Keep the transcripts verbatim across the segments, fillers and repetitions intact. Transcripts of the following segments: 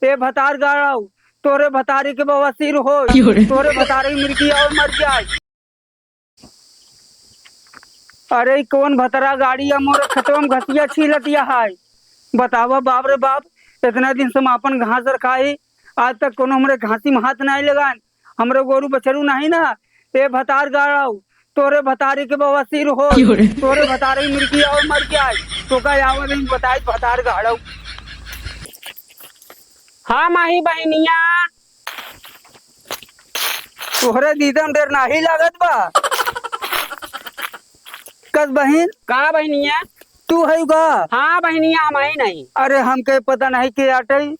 ए भतार गाड़ाऊ, तोरे भतारी के बवासीर होय, क्यों रे? तोरे भतारी मिर्गी और मर जाए। अरे, ई कौन भतरा गाड़ी या मोरे खेतवा में घसिया छीलत या है? बतावा बाप रे बाप, इतना दिन से हम आपन घास रखाई, आज तक कोनो हमरे घासी में हाथ नाहीं लगान। हमरे गोरू बछरू नाहीं ना, ए भतार गाड़ाऊ, तोरे भतारी के बवासीर हो, क्यों रे? तोरे भतारी मिर्गी और मर जाए, तोका आवा नहीं बताई भतार गाड़ाऊ। हाँ माही बहिनिया। तोहरे दीदम डेर नाही लागत बा। कस बहिन? का बहिनिया? तू है का? हाँ बहिनिया, हम ही नहीं। अरे हमके पता नहीं के आटई।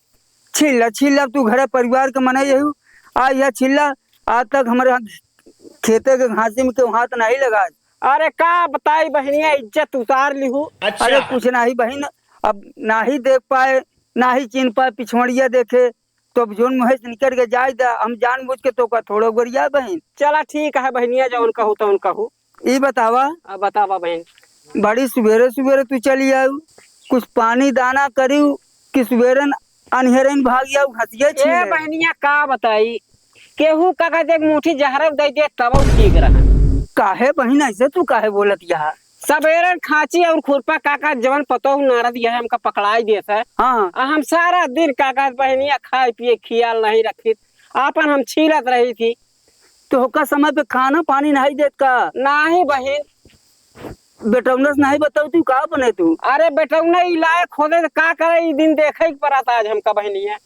छिल्ला, छिल्ला, तू घरे परिवार के मनई हऊ। आ यह छिल्ला, आज तक हमरे खेते के घासी में केहू हाथ नहीं लगा। अरे का बताई बहिनिया, इज्जत उतार लिहू। अच्छा। अरे कुछ नहीं बहिन, अब नाही देख पाए, नाही चिन्ह पाए, पिछवड़िया देखे, तो अब जोन मुँहे से निकल के जाए दा, हम जानबूझ के तोका थोड़ो गरिया बहिन। चला ठीक है बहिनिया, जौन कहू तौन कहू। ई बतावा। अब बतावा बहिन। बड़ी सुबेरे सुबेरे तू चली आऊ, कुछ पानी दाना करियो कि सुबेरन अन्हेरन भाग जाऊ घसिया ए छीले। बहिनिया का बताई, केहू का कहते एक मुट्ठी जहर दे दे तब ठीक रहा। काहे बहिन ऐसे तू काहे बोलत यहा? सबेरन खांची और खुरपा काका जवन पतोह नारद यह हमका पकड़ाई देत है। हाँ। आ हम सारा दिन काका बहिनिया खाए पिए खियाल नहीं रखित, आपन हम छीलत रही थी। तो ओका समय पे खाना पानी नहीं देत का? नाही बहिन। बेटौनस नहीं बताऊ तू का बने तू? अरे बेटौना ई लायक खोदे तो का करे, ई दिन देखे के पड़त आज हमका बहिनिया।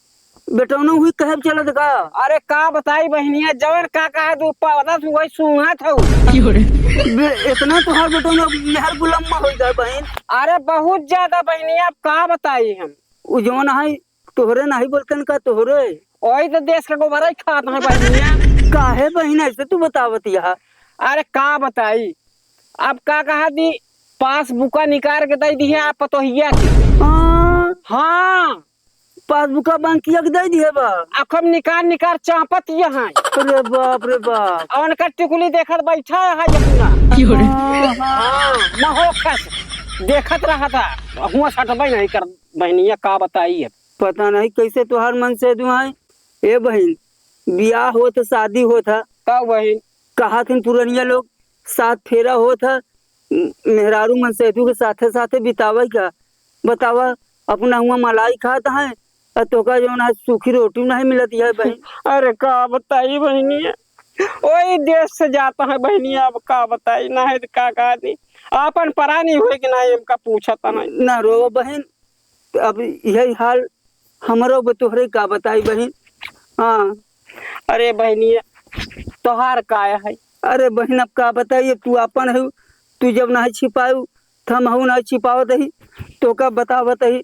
बेटौना हुई कहे चलत का? अरे का बताई बहिनिया, जवन का कहा तू पवता तू वही सूंघत हऊ। बे, इतना तोहार बेटौना मेहर गुलाम में होई गए बहिन। अरे बहुत ज्यादा बहिनिया, अब का बताई हम। उ जवन है तोहरे नाही बोलतन का तोहरे? ओही तो देश के गोबरई खात हैं बहिनिया। काहे बहिन ऐसे तू बतावत यहा? अरे का बताई, अब का कहा दी, पासबुका निकाल के दे दी है आप पतोहिया के। हाँ। हाँ। पासबुका बैंकिया के दे दी है बा? अखम निकाल निकाल चापत ये हैं। अरे बाप रे बाप। और उनका टिकुली देखत बैठा है ये पूरा। क्यों रे? हाँ, हाँ। हाँ, महोखस देखत रहा था, हुआ सटबे नहीं कर बहिनिया, का बताई अब। पता नहीं कैसे तोहार मन से दुआई। ए बहिन, बियाह होत ह, शादी होत ह। का बहिन? कहा थिन पुरनिया लोग, सात फेरा होत ह, मेहरारू मन से तू के साथे साथे बितावे का। बतावा, अपना हुआ मलाई खात है, और तोका जौन है सूखी रोटी नहीं मिलत है बहिन। अरे का बताई बहिनिया, ओही देश से जाता है बहिनिया, अब का बताई, ना है तो का कहा दी, आपन परानी हुए कि ना, हमका पूछता नहीं। ना रो बहिन, अब यही हाल हमरो बा, तोहरे का बताई बहिन। हाँ। अरे बहिनिया, तोहार का है? अरे बहिन, अब का बताई, तू आपन है, तू जब नहीं छिपाऊ, त हमहू नहीं छिपावत ही, तोका बतावत ही।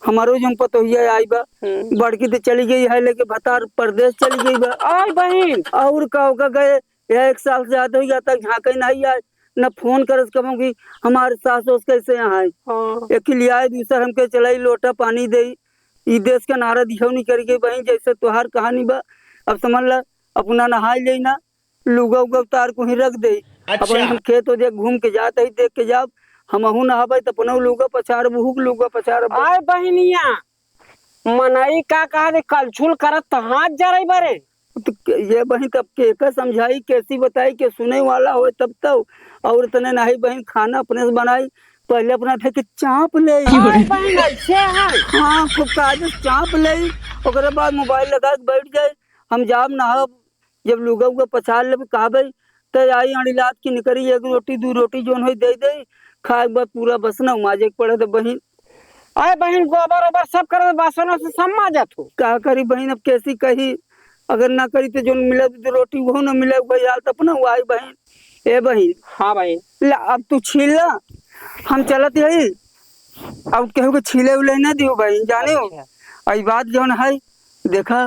हमारो जौन पतोहिया आई बा, हम्म। बड़की तो चली गई है, लेके भतार परदेश चली गई बा। आय बहिन। और का, ओका गए, यह एक साल से ज्यादा हो गया, तक झांके नहीं आए। न फोन करस कबहूँ कि हमार सास ओस कैसे हैं। हाँ। एक ही लियाए, दूसर हमके चलाई, लोटा पानी देई। ई देश के नारा दिहौनी करी के बहिन, जैसे तोहार कहानी बा। अब समझ ला, अपना नहाई लेई ना, लुगा उगा उतार को ही रख देई। अच्छा। अब हम खेत हो देख घूम के जात ही, देख के जाब, हमहू नहाबे त अपनो लुगा पछारब, उहू के लुगा पछारब। आय बहिनिया, मनई का कहा दे, कलछुल करत त हाथ जरई बरे। तो के-, ये बहिन, तब के का समझाई, कैसी बताई, के सुने वाला होए तब तो। और इतने नहीं बहिन, खाना अपने से बनाई, पहले अपना ठे के चाँप ले। हाँ बहिन, ऐसे है। हाँ, खूब कायदे से चाँप ले, ओकरे बाद मोबाइल लगा के बैठ जाए। हम जाब नहाब, जब लुगा उगा पछार लेब, कहबे, त आई अड़िलात की निकरी, एक रोटी, दू रोटी जोन होई दे दे, खाए के बाद पूरा बसना माजे के पड़े त बहिन। आए बहिन, गोबर ओबर सब करत, बासनों से सब माजत हो। का करी बहिन, अब कैसी कही, अगर ना करी तो जोन मिले तो रोटी वो ना मिले, वही हाल तो अपना हुआ है बहिन। ए बहिन। हाँ बहिन। ला, अब तू छील ला, हम चलत यही, अब केहू के छीले उले ना दियो बहिन, जाने हो। अच्छा। आई बात जोन है, देखा,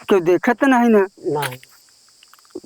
केहू देखत नहीं ना। नहीं।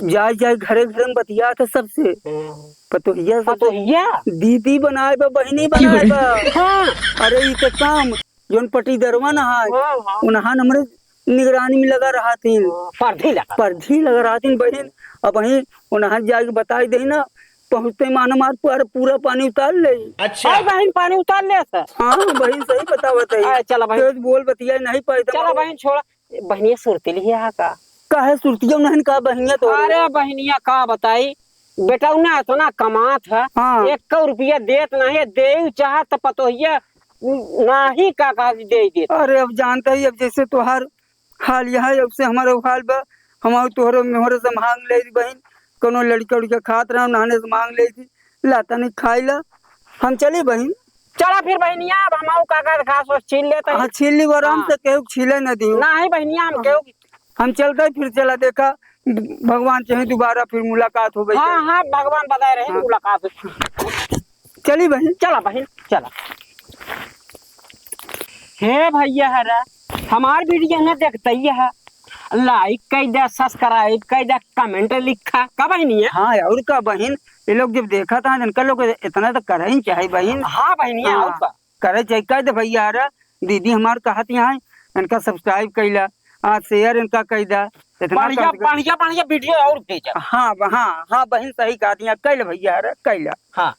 जाए जाए घरे घरे में बतिया था सबसे। हम्म। पतोहिया सबसे। पतोहिया? दीदी बनाए बा, बहिनी बनाए बा। हाँ। अरे ई तो काम, जोन पटीदरवा ना है, हाँ, हाँ। उन्हान हमरे निगरानी में लगा रहा थीन। हाँ, परधी लगा। परधी लगा रहा थीन बहिन। अब वहीं उन्हान जाके बताई दे ना, पहुँचते ही मानो मार पूरा, पूरा पानी उतार ले। अच्छा। अरे बहिन, पानी उतार ले था। हाँ बहिन, सही बतावत है। अरे चला बहिन। तेज बोल बतिया नहीं पाए था चला मानो। बहिन, छोड़ा। बहिनिया सुरतिली है का? काहे सुरतिया नहीं का बहिनिया तो? अरे बहिनिया का बताई, बेटा उन्हें इतना कमात है, हाँ। एक रुपया देत नहीं, देई चाहत तो पतोहिया नाही का कहा दे देत। अरे अब जानता ही, अब जैसे तोहार हाल यह है, अब से हमारा हाल बा, हम तोहरे मोहरे से मांग ले बहिन, कोनो लड़का उड़का खात रहो नहाने से मांग ले थी, ला तनी खाई ला, हम चली बहिन। चला फिर बहिनिया, अब हम आऊ का का घास वास छील लेते हैं। हाँ, छील ली आराम हाँ। से, केहू छीले न दियो। नहीं बहिनिया, हम हाँ। केहू हम चलते हैं, फिर चला देखा, भगवान चाहे दोबारा फिर मुलाकात हो गई। हाँ, हाँ, भगवान बताए रहे, हाँ। मुलाकात हो। चली बहिन। चला बहिन, चला। हे भैया हरा, हमार वीडियो न देखते ही है, like कई दे, subscribe कई दे, comment लिखा, का बहिनी है? हाँ, और का बहिन, ये लोग जब देखा था, इनका लोग इतना तो कर ही चाहे बहिन। हाँ बहिनी, हाँ। और का? करे चाहे, कह दे भैया हरा, दीदी हमार कहत यहाँ है, इनका subscribe कैला, आ, share इनका कह दा, इतना बढ़िया, कर दे। बढ़िया, बढ़िया वीडियो और भेजा। हाँ, ब-, हाँ, हाँ बहिन, सही कहा दिया, कैल भैया हरा, कैला। हाँ।